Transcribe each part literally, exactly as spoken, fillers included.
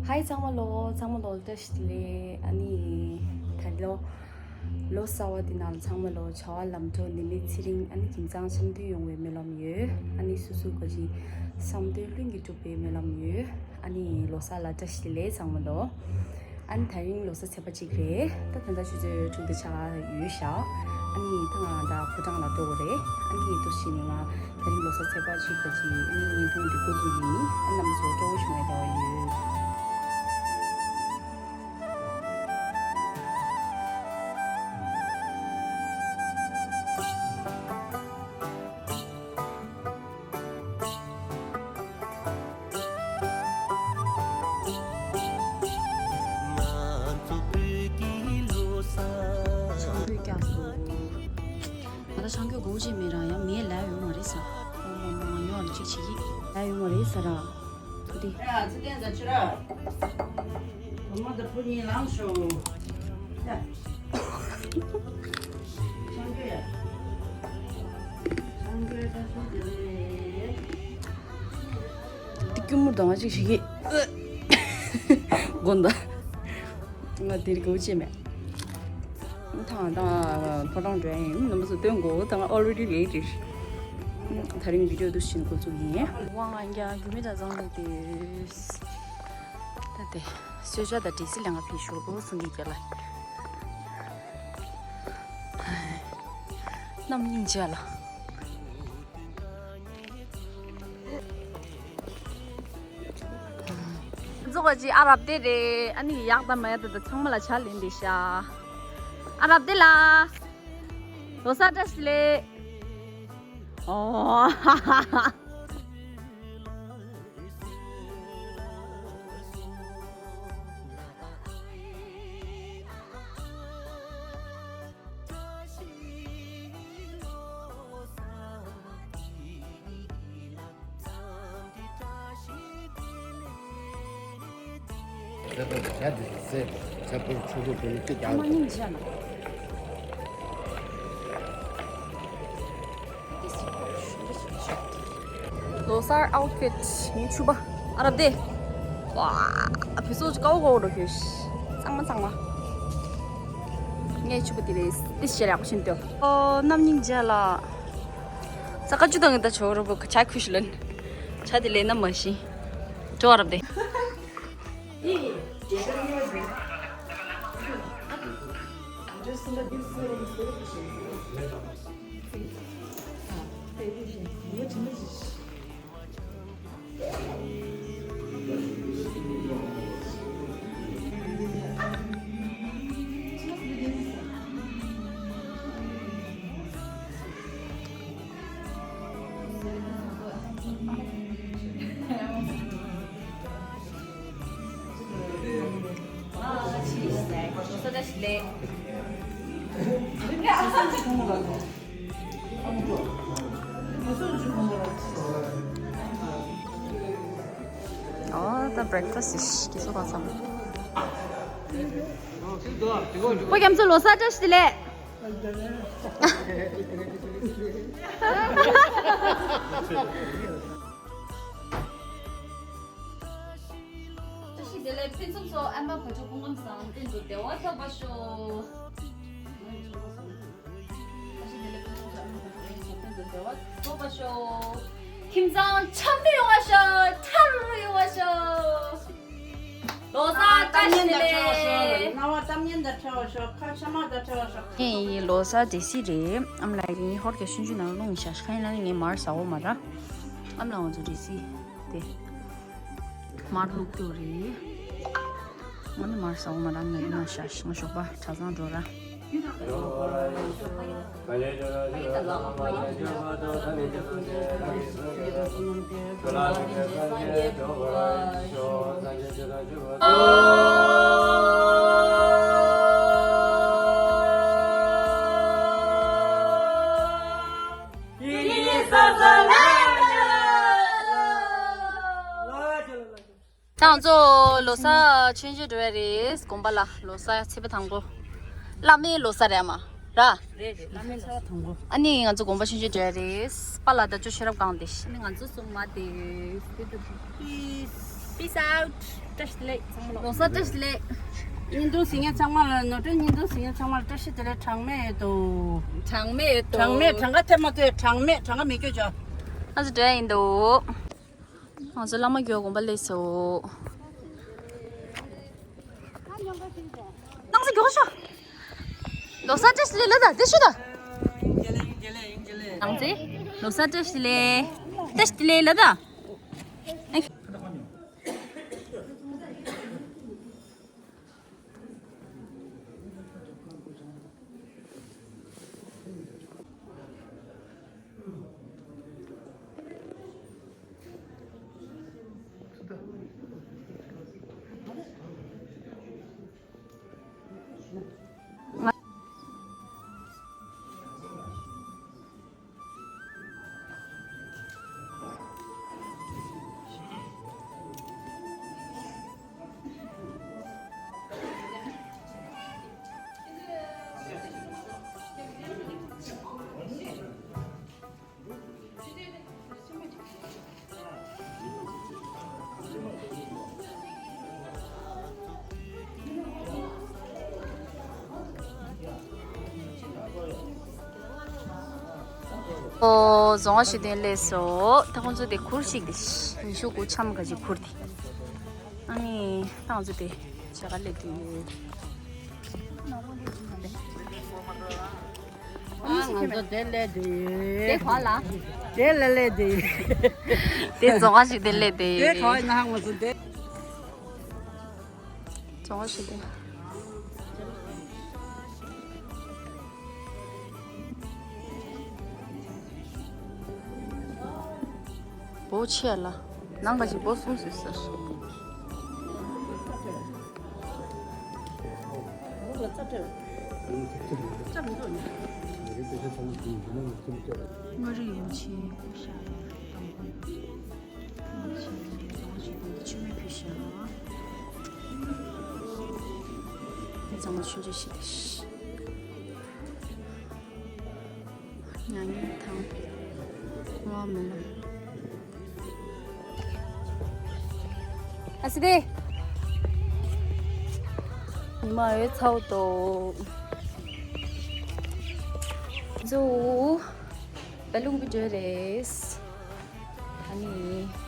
ཧའི་ཚང་མ་ལོ། ཚང་མ་ལོ་བཀྲ་ཤིས་བདེ་ལེགས། ཨ་ནི་ད་ལོ་ལོ་གསར་བ་འདི་ནང་ཚང་མ་ལོ་བྱ་བ་ལམ་འགྲོ་ནད་མེད་ཚེ་རིང་། ཨ་ནི་ཁྱིམ་ཚང་འཆམ་མཐུན་ཡོང་བའི་སྨོན་ལམ་ཡོད། ཨ་ནི་སོ་སོ་ག་ཅི་བསམ་དོན་ལྷུན་གྱིས་འགྲུབ་པའི་སྨོན་ལམ་ཡོད། ཨ་ནི་ལོ་གསར་ལ་བཀྲ་ཤིས་བདེ་ལེགས་ཚང་མ་ལོ། ཨ་ནི་ད་རིང་ལོ་གསར་ཚེས་པ་གཅིག་རེད། ད་ད་ལྟ་ཆུ་ཚོད་དྲུག་དང་ཕྱེད་ཀ་ཡོད་ཤག་ཨ་ནི་ད་ང་ད་ཕོ་བྲང་ལ་འགྲོ་དགོས་རེད། ཨ་ནི་འདུག་སེ་བྱས་ནས་ང་ད་རིང་ལོ་གསར་ཚེས་པ་གཅིག་ག་ཅི་ཨ་ནི་བརྙན་ཐུང་འདི་འགོ་འཛུགས་ཡིན། ཨ་ནི་རྣམ་པ་ཚོ་སྤྲོ་བོ་བྱུང་བའི་རེ་བ་ཡོད། ང་ད་ཤང་ཁྱོད་སྒོ་ཕྱེ་མེད་ར། ཡང་མེད་ལབ་ཡོད་མ་རེད་ས། ཨོ་མ་མ་ཉོ་ར་ཅིག་བྱེད་ཀྱི་ལབ་ཡོད་མ་རེད་ས་ར། ཨ་དེ། ཨ་ཚེ་བརྟན་ད་ཆུ་ར། བུ་མོ་དང་བུ་གཉིས་ལངས་ཤོག་ཡ། ཆང་གི་ཡ། ཆང་གི་ད་ཤོག་དེ་རེད། འདི་སྐྱུར་མོ་དང་ཅིག་བྱེད་ཀྱི། དགོན་ད། ང་དེ་རིགས་གོ་ཅེས་མེད། ཐང་ཐང་ཕོ་བྲང་འགྲོ་ཡིན། རྣམ་པ་ཚོ་སྟོན་དགོས། ད་ང་already late རེད། ད་རིང་བི་ཌིའོ་འདུག་སེ་བྱས་ནས་འགོ་བཙུགས་ཡིན། དབང་ཨན་རྒྱ་རྒྱུ་མེད་ད་བཟང་ལེ་ཏེ། ད་དེ་གསོལ་ཇ་དང་འབྲས་སིལ་ལེན་ག་ཕེབས་ཤོག་གསུང་གི་རྒྱ་ལ། རྣམ་སྙིང་རྗེ་ལ། ང་ཚོ་ག་ཅི་ཨ་རབ་སྡེ་རེད། ཨ་ནི་ཡག་དང་མ་ཡག་དང་ཚང་མ་ལ་ཇ་ལེན་བསྡད་ཤག་ཨ་རབ་སྡེ་ལགས། ལོ་གསར་བཀྲ་ཤིས་བདེ་ལེགས། ཨོ། ད་ལྟ་བྱ་དེ་ཟེར་བྱ་བོར་ཆུ་བོ་བོན་སྐད་ཀྱང་། ལོ་གསར་ཨའུ་ཕིཊ་ངའི་ཕྱུ་པ་ཨ་རབ་སྡེ། ཝ་བུ་སོ་ཀའོ་ཀའོ་རོ་ཁྱོད། ཚང་མ་ཚང་མ། ངའི་ཕྱུ་པ་དེ་རེད། དེ་ཤེར་ཡག་པོ་ཤིན་ཏུ། ཨོ་རྣམ་སྙིང་རྗེ་ལ། ས་ཀ་ཅུ་དང་ད་ཆོག་རོ་བོ་ཆ་ཁུ་ཤི་ལན། ཆ་དེ་ལས་ན་མ་ཤི། ཅོ་ཨ་རབ་སྡེ། ཨོ་ད་བྷི་རེག་ཕ་སི་ཞིག་གི་སོ་ག་ཚང་། པོ་རྒྱ་མཚོ་ལོ་གསར་བཀྲ་ཤིས་བདེ་ལེགས། བཀྲ་ཤིས་བདེ་ལེགས་ཕུན་སུམ་ཚོགས། ཨ་མ་བུ་ཕྲུག་སྐུ་ཁམས་བཟང་། གཏན་དུ་བདེ་བ་ཐོབ་པར་ཤོག་བཀྲ་ཤིས་བདེ་ལེགས་ཕུན་སུམ་ཚོགས། ཨ་མ་བུ་ཕྲུག་གཏན་དུ་བདེ་བ་ཐོབ་པར་ཤོག་ཁྱིམ་ཚང་འཆམ་མཐུན་ཡོང་བར་ཤོག་ཁྲ་རུ་རུ་ཡོང་བར་ཤོག་ལོ་གསར་བཀྲ་ཤིས་བདེ་ལེགས། རྣ་བ་གཏམ་སྙན་དང་བྲལ་བར་ཤོག་ཁ་ཆ་མ་དང་བྲལ་བར་ཤོག་ངའི་ལོ་གསར་འབྲས་སིལ་རེད། ཨ་མ་ལགས་ངའི་ཧོར་གྱི་ཆུང་ཆུང་ནང་རླུང་ཤ་ཤ་ཡིན་ན་ངའི་མར་ཟ་འོ་མ་ར། ཨ་མ་ལགས་ང་ཚོ་འབྲས་སིལ་དེ་མར་བླུགས་རྒྱུ་རེད། ང་ནི་མར་ཟ་འོ་མ་ར། ང་ནི་མར་ཤ་ཤ་ང་ཞོགས་པ་གྲྭ་ཚང་འགྲོ་ར། ད་ང་ཚོ་ལོ་གསར་མཆོད་མཇལ་འགྲོ་ཡ་རེད། དགོན་པ་ལ་ལོ་གསར་ཚེས་པ་དང་པོ། བླ་མའི་ལོ་གསར་རེད་མ་ར། རེད་རེད། བླ་མའི་ལོ་གསར་དང་པོ། ཨ་ནི་ང་ཚོ་དགོན་པ་མཆོད་མཇལ་འགྲོ་ཡ་རེད། པཱ་ལགས་དང་ཅོ་ཤེས་རབ་གང་དེ། ཨ་ནི་ང་ཚོ་གསུམ་མ་དེ། Peace. Peace out. བཀྲ་ཤིས་བདེ་ལེགས་ཚང་མ་ལ། ལོ་གསར་བཀྲ་ཤིས་བདེ་ལེགས། བརྙན་ཐུང་གཟིགས་མཁན་ཚང་མ་ལ། ནོར་འཁྲུལ་བརྙན་ཐུང་གཟིགས་མཁན་ཚང་མ་ལ་བཀྲ་ཤིས་བདེ་ལེགས། གྲངས་མེད་ཡོད་དོ། གྲངས་མེད་ཡོད་དོ། གྲངས་མེད་གྲངས་ཀ་ཐེབས་མ་ཐེབས། གྲངས་མེད་གྲངས་ཀ་མེད་སྐྱོ་ཅོ། ཨ་ཙི་འདྲ་ཡིན་འདུག་ང་ཚོ་བླ་མ་མགྱོགས་དགོངས་པ་ལས་སོ། ནང་ཚོ་མགྱོགས་ཤོག་ལོ་གསར་བཀྲ་ཤིས་བདེ་ལེགས་ལབ་ད། དེ་ཤོད་ད། ནང་ཚེ་ལོ་གསར་བཀྲ་ཤིས་བདེ་ལེགས། བཀྲ་ཤིས་བདེ་ལེགས་ལབ་ད། ཨོ། རྫོང་བ་ཞུ་དོན་ལས་སོ། ད་ཁོང་ཚོ་དེ་གུར་ཞིག་དེ་ཉི་ཤུ་དགུ་འཆམ་ག་ཅིག་གུར་དེ། ཨ་ནི་ད་ང་ཚོ་དེ་བྱ་དགའ་སླེབས་དུས། ཨ། ང་ཚོ་དེ་སླེབས་དུས། དེ་ག་ལ། དེ་ལ་སླེབས་དུས། དེ་རྫོང་བ་ཞིག་དེ་སླེབས་དུས། དེ་ག་ན་ང་ཚོ་དེ། རྫོང་བ་ཞིག་དེ། འབོ་ཆེ་ལ། ནང་ག་ཅིག་འབོ་གསུམ་བཟོས་ཟེར། མངའ་རིས་ཡུམ་ཆེན་ཤ་ཡ་དང་པོ། ཆུ་མིག་ཕུལ་ཤག་དེ་ཚང་མ་མཆོད་མཇལ་ཞིག་དང་། ཉ་ཉིན་དང་། ཝ་མེ་ལོན། ཨ་སི་དེ། ཉི་མ་ཡོད་ཚའོ་ཏོ། ཛུ། བེ་ལུག་བི་ཌིའོ་རེད། ཨ་ནི།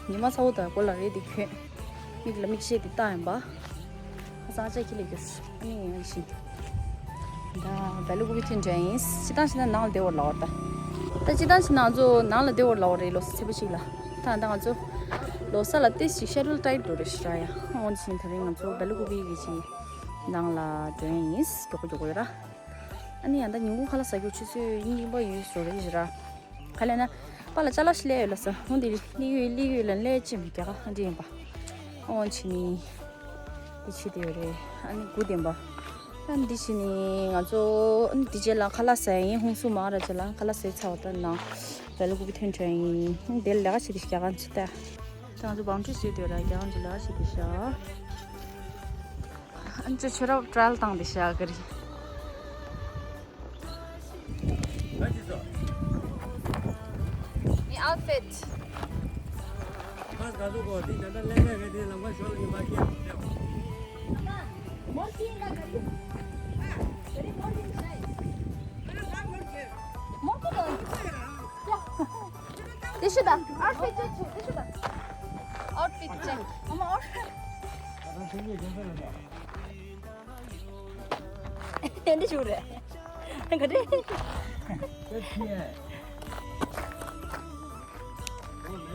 ཉི་མ་ཚ་བོ་དང་གོ་ལ་རེད་དེ་ཁྱོད། མིག་ལ་མིག་ཤེལ་དེ་བཏགས་ཡིན་པ། ཨ་ཙག་ཅག་ཁྱི་ལས་གྱུར། ཨ་ནི་ཡང་ཞིག་ད་བེ་ལུག་བི་ཊིན་འདྲ་ཡིན། སྤྱི་བཏང་ཞིག་ན་ནང་ལ་བསྡད་འོར་ལ་བར་ད། ད་སྤྱི་བཏང་ཞིག་ན་ང་ཚོ་ནང་ལ་བསྡད་འོར་ལ་བར་རེད། ལོ་སི་ཚེ་པོ་ཞིག་ལ། ད་ད་ང་ཚོ། ལོ་ས་ལ་ཏེ་ཞིག་ཤ་ཌུལ་ཊའིཊ་འགྲོ་རེད་ཤི་ར་ཡ། འོན་ཞིག་ད་རིང་ང་ཚོ་བེ་ལུག་བི་གི་ཅིག་ནང་ལ་འགྲོ་ཡིན། མགྱོགས་པོ་མགྱོགས་པོ་ཡོད་ར། ཨ་ནི་ཡང་ད་ཉིན་གུང་ཁ་ལག་ཟ་རྒྱུ་ཆུ་ཚོད་གཉིས་པ་ཡོད་ཟེར་རེད་ཤི་ར། ག་ལེ་ན། པཱ་ལགས་ཅ་ལག་ཞིག་སླེབས་ཡོད་ལ་ཟེར། འོ་འདི་སླེབས་ཡོད་སླེབས་ཡོད་ལ་སླེབས་ཅི་མི་རྒྱག་ག་འདི་ཡིན་པ། ཨོ་ཕྱི་ནི། འདི་ཕྱི་དེ་ཡོད་རེད། ཨ་ནི་དགུ་ལྡན་པ། ཨ་འདི་ཕྱི་ནི་ང་ཚོ་ཨ་ནི་འདི་རྗེས་ལ་ཁ་ལག་ཟ་ཡིན། ཧུང་སུ་མ་ར་རྗེས་ལ་ཁ་ལག་ཟས་ཚར་བ་ལྟར་ན། བེ་ལུག་བི་ཊིན་འདྲ་ཡིན། ཨ་ནི་དེ་ལས་ཀ་བྱེད་དེ་རྒྱ་གར་འཛུལ་ཏེ། ད་ང་ཚོ་བང་ཁྲི་བཟོས་དུས་ར་རྒྱ་གར་འཛུལ་ལས་ཀ་བྱེད་དེ་ཤག་ཨ་ནི་ཚོ་ཆུ་རབས་ཊ་ར་ཡལ་བཏང་དེ་ཤག་གི་རེད། ངའི་ཨའུ་ཊི་ཕིཊ། དེ་ཤི་ད། ཨའུ་ཊི་ཕིཊ་ཅེག་བྱེད། དེ་ཤི་ད། ཨའུ་ཊི་ཕིཊ་ཅེག། ཨ་མ་ཨའུ་ཊི་ཕིཊ། དེ་འདྲ་ཞིག་རེད། ག་རེ།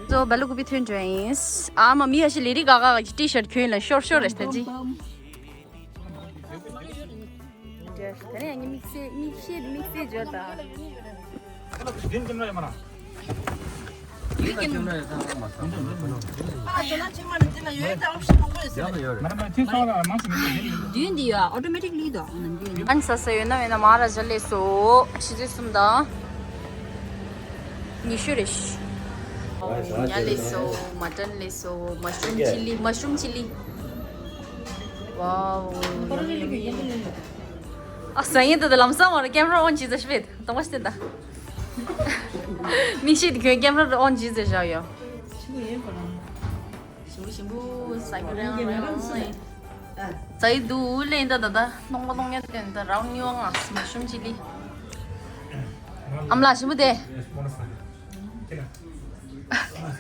ཚོ་བེ་ལུག་བི་ཊིན་འདྲ་ཡིན། ཨ་མ་མི་ཡ་ཤི་ལེ་ཌི་ག་ག་གི་ཊི་ཤར་ཊི་གྱོན་ལ་ཤོར་ཤོར་རེད་ད་ཅི། དེ་ནས་ངའི་དམིགས་བསལ་དམིགས་བསལ་དམིགས་བསལ་བརྗོད་དང་། མདུན་འདི་ཡོད། ཨོ་ཊོ་མེ་ཊིག་ལི་དང་། ཨ་ནི་ས་ས་ཡོད་ན་ཡོད་ན་མ་ར་ཇ་ལས་སོ། ཆུ་ཚོད་གསུམ་དང་། ཉི་ཤུ་རེད། ཉ་ལས་སོ། མ་ཊན་ལས་སོ། མ་ཤུ་རུམ་ཆི་ལི། མ་ཤུ་རུམ་ཆི་ལི། ཝའོ། ཨ་ཟ་ཡིན་ད། ལམ་སང་བར་ཀེམ་ར་ཨོན་བྱེད་ཟེར་ཤི་བེད་དང་པ་ཤི་ད། མིག་ཤེལ་དེ་ཁྱོད་ཀེམ་ར་ཨོན་བྱེད་ཟེར་བཞག་ཡོད། ཞིམ་པོ་ཞིམ་པོ་ཟ་རྒྱུ་རེད་ཨང་རང་ཟ་ཡི་འདུག་ལེ། ད་ད་ད་སྣང་བ་སྣང་ཡ་དེ་ད་རང་ཉོ་ང་མ་ཤུམ་ཅི་ལི། ཨམ་ལགས་ཞིམ་པོ་དེ།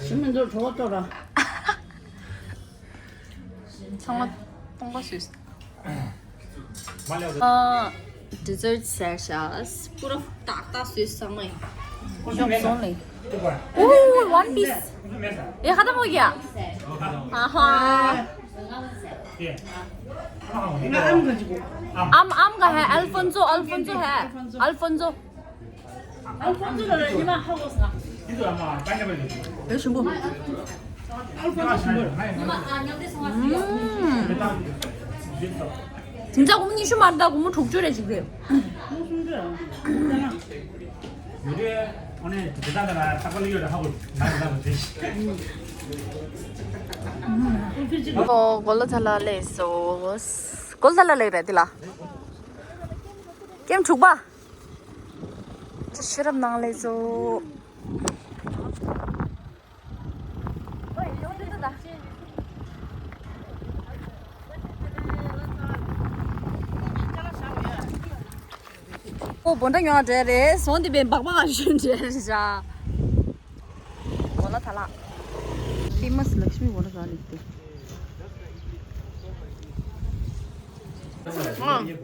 ཞིམ་མི་འདུག་བྲོ་བ་ཏོ་ར། ཚང་མ་སྟོང་པ་བཟོས། ཨ། dessert ཟེར་ཤག་པུ་ར་ཏག་ཏག་བཟོས་ཚང་མས། ཡོང་སོང་ལེ། ཨོ། One Piece. ཨེ་ཁ་ཏ་མོ་གི་ཡ། ཨ་ཧ། ཨམ་ཨམ་ག་ཧེ། Alfonso, Alfonso ཧེ། Alfonso. ཨེ་ཞིམ་པོ། དེང་སང་སྒོར་མོ་ཉི་ཤུ་མ་རེད་ད། སྒོར་མོ་དྲུག་ཅུ་རེ་ཞིག་རེད། ཨོ། གོ་ལ་ཚ་ལ་ལས་སོ། གོ་ལ་ཚ་ལ་ལས་རེད་དེ་ལ། ཀེམ་དྲུག་པ། ཅི་ཤེས་རབ་ནང་ལས་བཟོ། ཨོ་བོ་འདྲ་ཉོ་བ་འདྲ་རེད། ཟོང་དེ་བས་སྦག་སྦག་ཞོན་འདྲ་རེད་ཤག་གོ་ལ་ཐ་ལག་ཕེ་མ་སི་ལག་ཤི་མི་གོ་ལ་ཟ་ལི་ཏེ། ཨང་།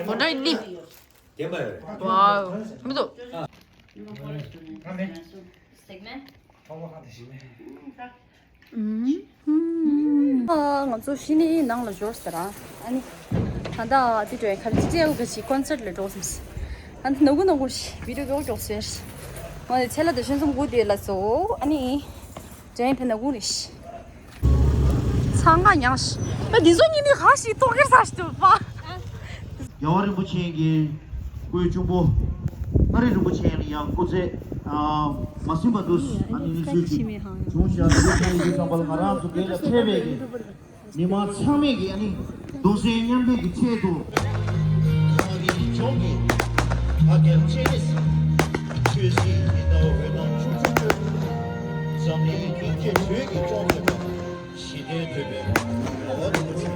བོ་འདྲ་ཡིན་ནི། ཝའོ། མི་འདུག་ཨ། ང་ཚོ་ཤི་ནི་ནང་ལ་འབྱོར་ཟེར་ར། ཨ་ནི། ད་ལྟ་དེ་འདྲའི་ག་རེ་ཅི་ཅི་ཡག་གི་ཅི་ཀོན་སར་ལ་འགྲོ་སོང་། ཨ་ནི་ནག་ཁུང་ནག་ཁུང་ཞིག་བི་ཌིའོ་མགྱོགས་མགྱོགས་བཟོས། ང་ནི་ཚེ་ལ་དེ་ཤོན་སོང་སྒུག་དེ་ལ་སོ། ཨ་ནི། ཇན་ཕེ་ནག་ཁུང་རེད། ཚང་ང་ཉག་ཤི། ཨ་འདི་ཚོ་གཉིས་ནི་ག་ཞིག་ཏོག་གེར་ས་ཞིག་ཏུ་པ། རྒྱལ་བ་རིན་པོ་ཆེ་གི་སྐུའི་གཅུང་པོ། མངའ་རིས་རིན་པོ་ཆེ་ཡང་སྐུ་ཚེ་མ་ཟིན་པ་དུ་ཨ་ནི་ནི་ཚུལ་གྱིས་བྱུང་ཞག་དུ་ཚང་གི་བསམ་པ་ལ་ང་རང་ཚོ་དེ་ལ་འཕྲད་པའི་གི་མི་མང་ཚང་མས་ཀྱི་ཨ་ནི་གདུང་སེམས་མཉམ་སྐྱེད་ཀྱི་ཆེད་དུ། ཁོང་གི་ལྗོངས་ཀྱི་ཕ་རྒན་ཆེ་ཆོས་སྲིད་ཀྱི་ཟླ་བ་འོད་སྣང་ཕྱུག་ཚོན་ཁྱོད། འཛམ་གླིང་མཐུན་རྐྱེན་བོད་ཀྱི་ལྗོངས་ཀྱི་ཕ། ཞི་བདེའི་ཐོད་པའི་ལོ་རིན་པོ་ཆེ།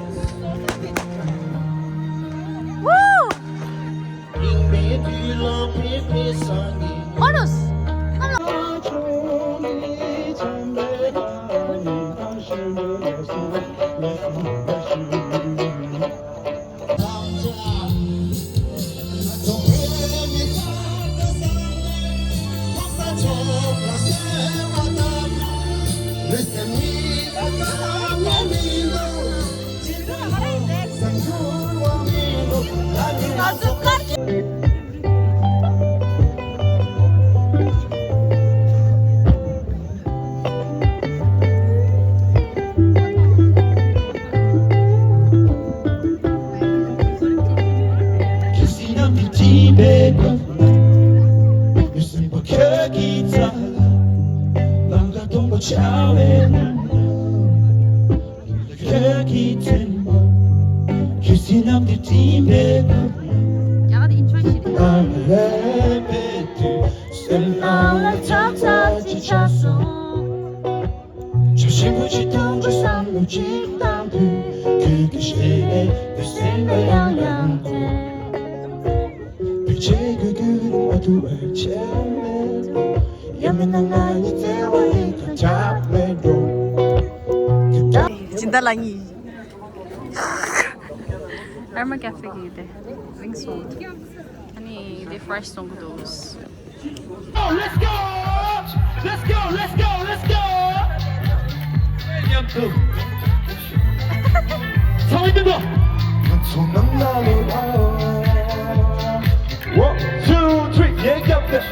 རྙིང་མའི་དུས་ལ་ཕེབས་པའི་སང་ཉིན། ཨོ་རོས། ཁྱེད་སྲིད་ནམ་དུ་སྒྲིམ་པའི་སྐབས། ལུས་སེམས་པ་ཁྱོད་ཀྱི་རྩ་ལ། ལང་ཀ་སྟོང་པ་འཆར་བའི་ནང་ལ། ཁྱོད་ཀྱི་མཚན་མ། ཁྱེད་སྲིད་ནམ་དུ་སྒྲིམ་པའི་སྐབས། ཡག་དེ་ཨིན་ཆོས་ཤིག་རེད། ཨ་ལས་པའི་དུས་སེམས་ནང་ལ་ཚ་ཚ་ཅིག་ཆགས་སོང་། ཆ་ཞིམ་པོ་ཅིག་བཏུང་འགྲོ་བསམ་བློ་ཅིག་བཏང་དུས། ཁྱོད་ཀྱི་ཞལ་ནས་བུ་སེམས་ལ་ཡང་ཡང་ཐོན། བུ་ཆེ་གུ་གུ་རུ་མ་ཐུ་བའི་ཆེ་མེད། ཡ་མེད་ན་ང་ཡི་བརྩེ་བ་ཡི་ཐ་ཆག་མེད་འགྲོ། སྦྱིན་བདག་ལགས་གཉིས། ཨར་མ་ཀེ་ཧྥེ་གི་དེ་རིང་སོང་། ཨ་ནི་དེ་ཕ་རེ་ཤི་སོང་གི་འདུག Let's go! Let's go! Let's go! Let's go! མཉམ་དུ། ཚང་མ་མཉམ་དུ། ང་ཚོ་ནང་ལ་ལོ་ཨ། One, two, three, yeah, ཡབ་ཡབ།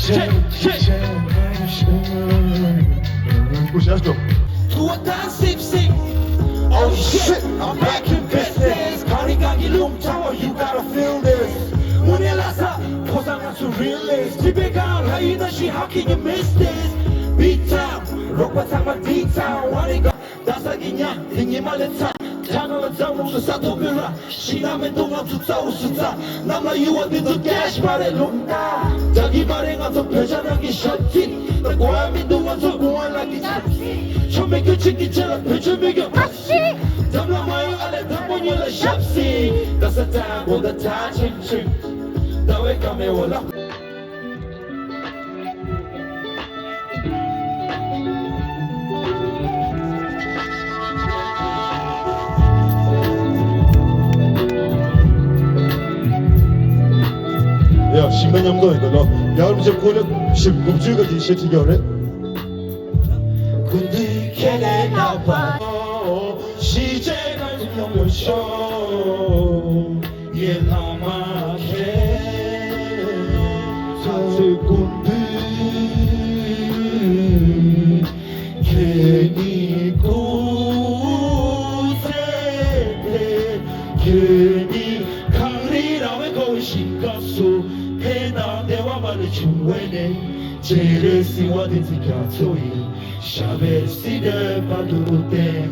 Check, check, check. Push us go. To a dance, sip, sip. Oh shit, I'm back in business. Kari gangi lum tawa, you gotta feel this. Mune lasa, kosa nga su realist. Tibe ga, haina shi, how can you miss this? Beat time, rock pa tama, beat time. Wani ga, dasa ginya, dingi male ta. ཐ་ན་ལ་འཛམ་གླིང་ལ་ས་ཐོབ་པའི་ར། ཤི་ན་མི་འདུག་ང་ཚོ་རྩ་བོ་སུ་རྩ། ནམ་ལ་ཡུ་བ་འདི་ཚོ་ཀེཤ་མ་རེད་ལུང་ད། དྲག་གི་མ་རེད་ང་ཚོ་བོད་ཇ་རང་གི་ཞབས་ཕྱི། ད་གོ་བ་མི་འདུག་ང་ཚོ་གོ་བ་ལ་གི་ཆབ་སྲིད། ཆོ་མེད་ཁྱོད་ཆིག་གི་ཆེ་ལ་བོད་ཆོ་མེད་ཁྱོད་ཨ་ཤི། འཛམ་ལ་མ་ཡོང་ཨ་ལས་དང་པོ་ཉིད་ལ་ཞབས་སྲིད། ད་ས་ད་གོ་ད་ད་ཆིང་ཆིང་། ད་བའི་ཀ་མེ་འོ་ལ། ཡ། ཞིང་ཁ་མཉམ་འགྲོ་ཡིན་ད་ལོ། ཡར་མི་ཆེ་ཁོ་ལ་ཞིབ་དགུ་བཅུའི་ག་དེ་ཤེས་ཁྲིད་ཡོད་རེད། ཀུན་འདུས་ཁས་ལེན་ལགས་པ། ཞི་བྱེད་ཀུན་ཡོང་བར་ཤོག་ཡེ་ལྷ་མ་ཁྱེད་ཚོའི་ཀུན་འདུས་ཁྱེད་ནི་སྐུ་ཚེ་དེ་ཁྱེད་ནི་གངས་རི་ར་བས་བསྐོར་བའི་ཞིང་ཁམས་སུ་ཕན་དང་བདེ་བ་མ་ལུས་བྱུང་བས་ནས། སྤྱན་རས་གཟིགས་དབང་བསྟན་འཛིན་རྒྱ་མཚོ་ཡི། ཞབས་པད་སྲིད་མཐའི་བར་དུ་བརྟན།